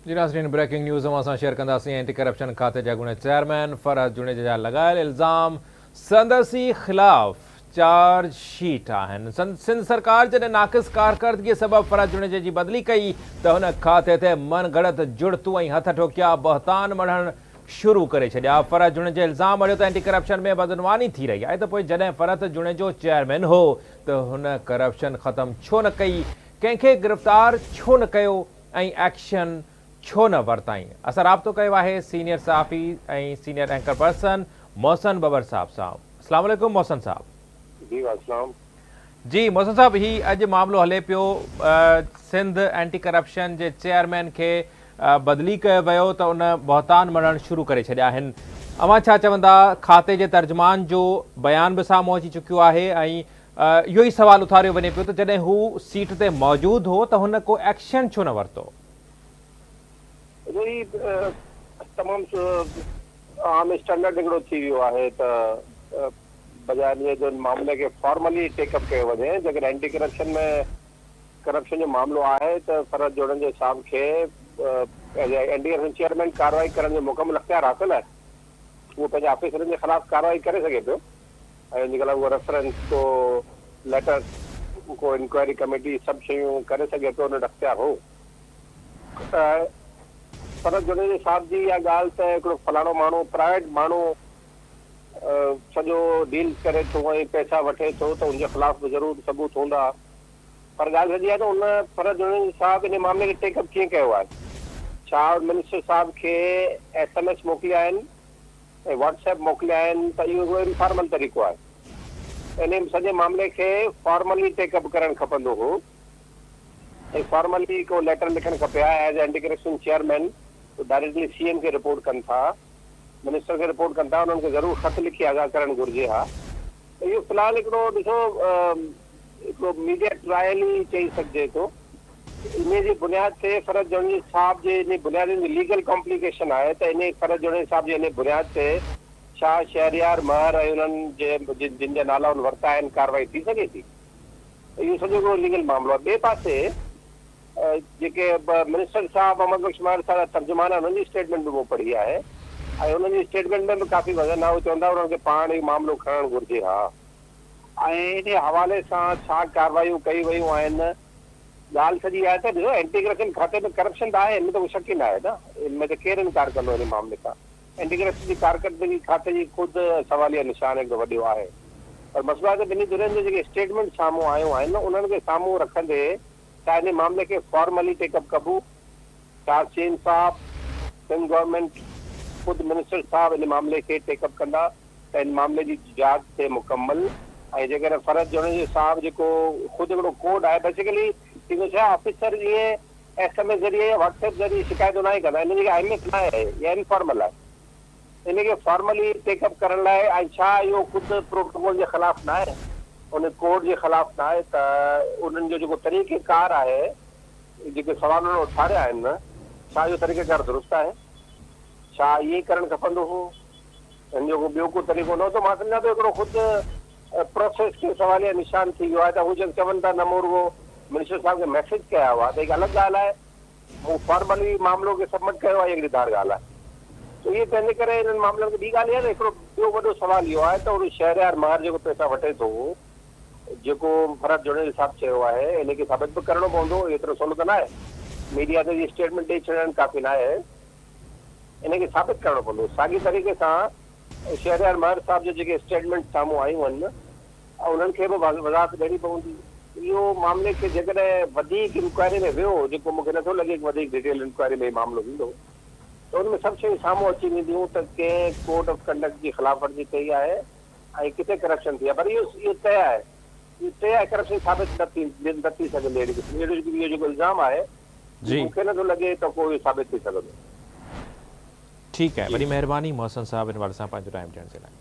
جي ناظرين breaking news اوهان سان شيئر ڪنداسين اينٽي ڪرپشن کاتي جي اڳوڻي چيئرمين فرحت جوڻيجي جا لڳايل الزام سندس ئي خلاف چارج شيٽ آهن سنڌ سرڪار جڏهن ناقص ڪارڪردگي سبب فرحت جوڻيجي جي بدلي ڪئي ته هن کاتي تي من گهڙت جڙتون ۽ هٿ ٺوڪيا بهتان مڙهڻ شروع ڪري ڇڏيا فرحت جوڻيجي الزام مڙهيو ته اينٽي ڪرپشن ۾ بدعنواني ٿي رهي آهي ته پوء جڏهن فرحت جوڻيجو چيئرمين هو ته هن ڪرپشن ختم ڇو نه ڪئي ڪنهن کي گرفتار ڇو نه ڪيو ۽ ايڪشن ڇو نه ورتائين؟ اسان رابطو ڪيو آهي سينيئر صحافي ۽ senior anchor person Mohsin Babbar صاحب سان. اسلام عليڪم محسن صاحب. جي وعليڪم. جي محسن صاحب هي اڄ معاملو هلي پيو سنڌ اينٽي ڪرپشن جي چيئرمين کي بدلي ڪيو ويو ته ان بهتان مڙهڻ شروع ڪري ڇڏيا آهن اوهان ڇا چوندا کاتي جي ترجمان جو بيان به سامهون اچي چڪيو آهي ۽ اهو ئي سوال اٿاريو وڃي پيو ته جڏهن هو سيٽ تي موجود هو ته هن ڪو ايڪشن ڇو نه ورتو؟ اهو ئي تمام عام اسٽينڊرڊ هڪڙو ٿي ويو آهي ته بجاء ان جي جو ان معاملي کي فارملي ٽيڪ اپ ڪيو وڃي جيڪڏهن اينٽي ڪرپشن ۾ ڪرپشن جو معاملو آهي ته فرحت جوڻيجي صاحب کي as a anti corruption chairman ڪارروائي ڪرڻ جو مڪمل اختيار حاصل آهي اهو پنهنجي آفيسرن جي خلاف ڪارروائي ڪري سگهي پيو. ۽ ان جي خلاف ڪو ريفرنس، ڪو ليٽر، ڪو انڪوائري ڪميٽي سڀ شيون ڪري سگهي پيو ان وٽ اختيار هو ته فرحت جوڻيجي صاحب جي اها ڳالهه ته هڪڙو فلاڻو ماڻهو پرائيويٽ ماڻهو سڄو ڊيل ڪري ٿو ۽ پئسا وٺي ٿو ته ان جي خلاف به ضرور ثبوت هوندا پر ڳالهه سڄي آهي ته ان فرحت جوڻيجي صاحب ان معاملي کي ٽيڪ اپ ڪيئن ڪيو آهي ڇا منسٽر صاحب کي ايس ايم ايس موڪليا آهن ۽ واٽس ايپ موڪليا آهن ته اهو هڪڙو انفارمل طريقو آهي. انهي سڄي معاملي کي فارملي ٽيڪ اپ ڪرڻ کپندو هو ۽ فارملي ڪو ليٽر لکڻ کپي ها ايز اينٽي ڪرپشن چيئرمين هو ڊائريڪٽلي سي ايم کي رپورٽ ڪن ٿا منسٽر کي رپورٽ ڪن ٿا انهن کي ضرور خط لکي آگاهه ڪرڻ گهرجي ها ته اهو في الحال هڪڙو ڏسو هڪڙو ميڊيا ٽرائل ئي چئي سگهجي ٿو. انهيء جي بنياد تي فرحت جوڻيجي صاحب جي انهي بنياد جي ليگل ڪامپليڪيشن آهي ته انهي فرحت جوڻيجي صاحب جي انهي بنياد تي ڇا شهريار مهر ۽ انهن جي جن جا نالا هن ورتا آهن ڪارروائي ٿي سگهي ٿي؟ ته اهو سڄو هڪڙو ليگل معاملو آهي. ٻئي پاسي جيڪي منسٽر صاحب محمد بخش مهر صاحب جا ترجمان آهن انهن جي اسٽيٽمينٽ به مون پڙهي آهي ۽ انهن جي اسٽيٽمينٽ ۾ به ڪافي وزن آهي اهي چون ٿا انهن کي پاڻ اهو معاملو کڻڻ گهرجي ها ۽ انهي حوالي سان ڇا ڪارروايون ڪيون ويون آهن ڳالهه سڄي آهي ته ڏسو اينٽي ڪرپشن کاتي ۾ ڪرپشن ته آهي ان ۾ ته ڪو شڪ ئي ناهي نه ان ۾ ته ڪير انڪار ڪندو ان معاملي کان اينٽي ڪرپشن جي ڪارڪردگي کاتي جي خود سواليه نشان هڪڙو وڏيو آهي پر مسئلو آهي ته ٻنهي ڌرين جون جيڪي اسٽيٽمينٽ سامهون آيون آهن انهن کي سامهون رکندي ڇا ان معاملي کي فارملي ٽيڪ اپ ڪبو ڇا سي ايم صاحب سنڌ گورنمينٽ خود منسٽر صاحب ان معاملي کي ٽيڪ اپ ڪندا ته ان معاملي جي جاچ ٿئي مڪمل ۽ جيڪڏهن فرحت جوڻيجو صاحب جيڪو خود هڪڙو ڪوڊ آهي بيسيڪلي ٿيندو ڇا آفيسر ائين ايس ايم ايس ذريعي يا واٽس ايپ ذريعي شڪايتون ناهي ڪندا ان جي اهميت ناهي اها انفارمل آهي ان کي فارملي ٽيڪ اپ ڪرڻ لاء ۽ ڇا اهو خود پروٽوڪول جي خلاف ناهي ان ڪوڊ جي خلاف ناهي ته انهن جو جيڪو طريقي ڪار آهي جيڪي سوال انهن اٿاريا آهن ڇا اهو طريقي ڪار درست آهي ڇا ائين ڪرڻ کپندو هو ان جو ڪو ٻيو ڪو طريقو نه هو ته مان سمجهان ٿو هڪڙو خود پروسيس کي سواليه نشان ٿي ويو آهي ته هو جيڪي چون ٿا نه مون رڳو منسٽر صاحب کي ميسيج ڪيا هئا ته هڪ الڳ ڳالهه آهي مون فارملي معاملو کي سبمٽ ڪيو آهي هڪڙي ڌار ڳالهه آهي ته اهي تنهن جي ڪري انهن معاملن کي ٻي ڳالهه اها آهي ته هڪڙو ٻيو وڏو سوال اهو آهي ته اهو شهريار مهر جيڪو پئسا وٺي ٿو جيڪو فرحت جوڻيجي صاحب چيو آهي ان کي ثابت به ڪرڻو پوندو ايترو سولو ته ناهي ميڊيا تي اسٽيٽمينٽ ڏئي ڇڏڻ ڪافي ناهي ان کي ثابت ڪرڻو پوندو. ساڳئي طريقي سان شهريار مهر صاحب جون جيڪي اسٽيٽمينٽس سامهون آيون آهن انهن کي به وضاحت ڏيڻي پوندي. اهو معاملي کي جيڪڏهن وڌيڪ انڪوائري ۾ ويو جيڪو مون کي نٿو لڳي ڪه وڌيڪ ڊيٽيل انڪوائري ۾ هي معاملو ويندو ته ان ۾ سڀ شيون سامهون اچي وينديون ته ڪنهن ڪوڊ آف ڪنڊڪٽ جي خلاف ورزي ڪئي آهي ۽ ڪٿي ڪرپشن ٿي آهي پر اهو اهو طئي آهي اهو طئي آهي ڪرپشن ثابت نه ٿي نه ٿي سگهندي اهڙي قسم اهڙو اهو جيڪو الزام آهي جي. مون کي نه ٿو لڳي ته ڪو اهو ثابت ٿي سگهندو. ٺيڪ آهي وڏي مهرباني محسن صاحب ان حوالي سان پنهنجو ٽائيم ڏيڻ جي لاء.